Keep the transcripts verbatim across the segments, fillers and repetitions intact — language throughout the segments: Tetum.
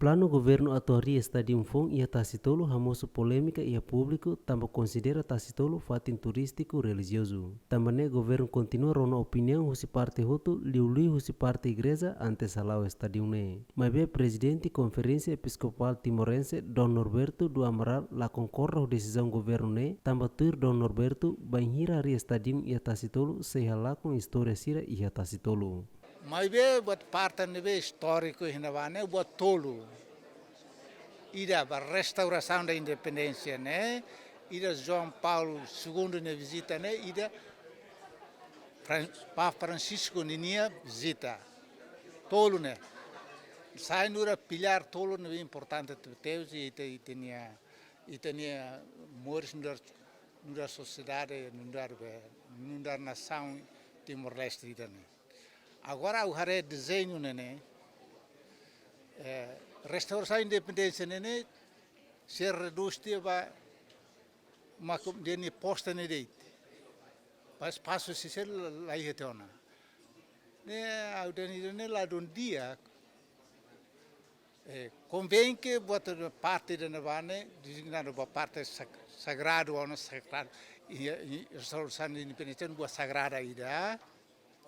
Planu governu atu harii estádiu foun iha Tasitolu hamosu polémika iha públiku tanba konsidera Tasitolu fatin turístiku relijiozu. Tanba ne'e governu kontinua rona opiniaun husi parte hotu, liuliu husi parte igreja antes hala'o estádiu ne'e. Maibé Prezidente Konferénsia Episkopál Timorense, Dom Norberto do Amaral, la konkorda ho desizaun governu ne'e, tanba tuir Dom Norberto, bainhira harii estádiu iha Tasitolu sei halakon istória sira iha Tasitolu. Maibé buat parte ne'ebé istóriku iha ne'ebá ne'e buat tolu. Ida ba restaurasaun da independénsia ne'e, ida João Paulo segundo nia vizita ne'e, ida Fran-, Papa Francisco ninia vizita. Tolu ne'e. Sai nu'udar pilár tolu ne'ebé importante tebetebes iha ita, ita-nia, ita-nia moris nu'udar, nu'udar sosiedade, nu'udar be, nu'udar nasaun Timor-Leste ida-ne'e. Agora ha'u haree dezeñu ne'e ne'e, eh, restaurasaun independénsia ne'e ne'e, sei redús tiha ba, mak dehan ne'e poste ne'e de'it. Ba espasu sira la, la iha tiha ona. Ne'e, ha'u dehan ida-ne'e ladún di'ak, eh, konvén ke buat parte ida-ne'ebá ne'e, designadu ba parte sag-, sagradu, ona sagradu, i, i, restaurasaun independénsia buat sagrada ida,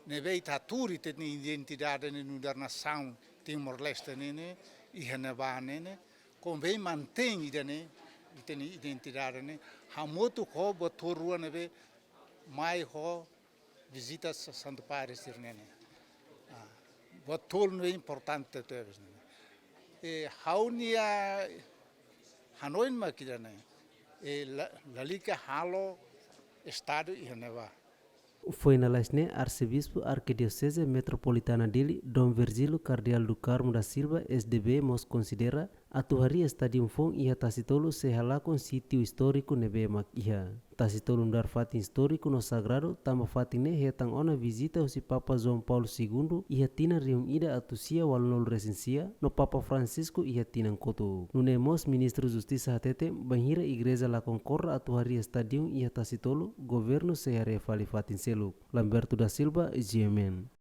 ne'ebé ita tuur ita-nia identidade ne'e nu'udar nasaun Timor-Leste ne'e ne'e, iha ne'ebá ne'e ne'e, konvén mantein ida-ne'e, ita-nia identidade ne'e, hamutuk ho buat tolu rua ne'ebé mai ho vizita sa-, Santu Padre sira ne'e ne'e. Ah, buat tolu ne'e importante tebes ne'e. E ha'u-nia hanoin mak ida-ne'e. E la-, lalika halo estádiu iha ne'ebá. Foin lalais ne'e, Arsebispu Arkidioseze Metropolitana Dili, Dom Virgílio Kardeál do Carmo da Silva, S D B, mós konsidera atu harii estádiu foun iha Tasitolu sei halakon sítiu istóriku ne'ebé mak iha. Tasitolu nu'udar fatin istóriku no sagradu, tanba fatin ne'e hetan ona vizita husi Papa João Paulo segundo iha tinan rihun ida atus sia ualunulu resin sia, no Papa Francisco iha tinan kotuk. Nune'e mós Ministru Justisa hateten, bainhira igreja la konkorda atu harii estádiu iha Tasitolu, governu sei haree fali fatin seluk. Lamberto da Silva, G M N.